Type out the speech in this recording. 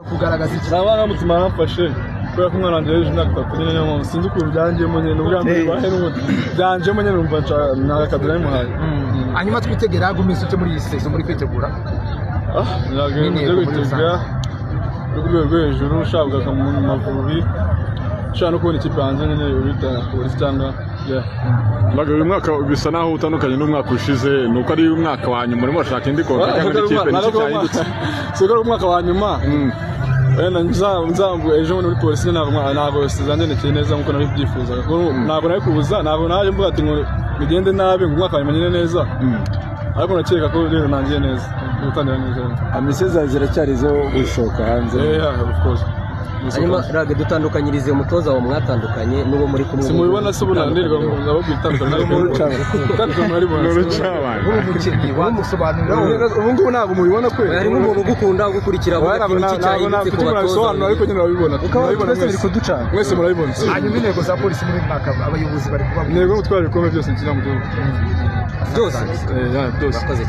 Kugaragaza iki? Ni amarangamutima yaramfashe kubera ko umwana wanjye yujuje imyaka 3 nyine, niyo mpamvu sinzi ukuntu byanjemo nyine, ni ubwa mbere bibaye n'ubundi byanjemo nyine, numva nta kadura namuhaye. Hanyuma twitegera umeze ute muri iyi saison muri kwitegura? Ah, ntabwo ibintu byo N'intego muri kwitega uri ku rwego rwo hejuru, ushaka kugaruka mu Mavubi, ushaka no kubona ikipe hanze nyine bita Polisi cyangwa, yeah. Baga, uyu mwaka bisa naho utandukanye n'umwaka ushize, ni uko ari umwaka wa nyuma urimo urashaka indi contrat cyangwa indi kipe, nicyo cyahindutse? Si uko ari umwaka wa nyuma, wenda nzambu ejo bundi muri Polisi, ntabwo zangendekeye neza nkuko nabibyifuzaga. Kuko ntabwo nari kubuza, ntabwo naje mvuga ati ngo bigende nabi ngo umwaka wa nyuma nyine neza, ariko nakeka ko rero nangiye neza, gutangira neza. Ambition zawe ziracyari izo gusohoka hanze? Yeah, of course. Hanyuma Lague, dutandukanyirize umutoza wawe mwatandukanye n'uwo muri kumwe. Si mubibona se? Ubu ndirwa ndababwira itandukaniro, itandukaniro muraribona. Ni urucabana. Nk'ubu mukinnyi wadusobanurira? Ubu ngubu ntabwo mubibona kwe? Hari nk'umuntu ugukunda, ugukurikira, avuga ati Ntabwo iki cyahindutse ku batoza? Nabisobanura, ariko nyine murabibona, murabibona. Twese biri Mwese kuducana. Mwese murabibona. Hanyuma intego za Polisi muri uyu mwaka, abayobozi bari kubabwira? Intego yo gutwara ibikombe byose nkina mu gihugu. Byose? Yeah, byose. Urakoze.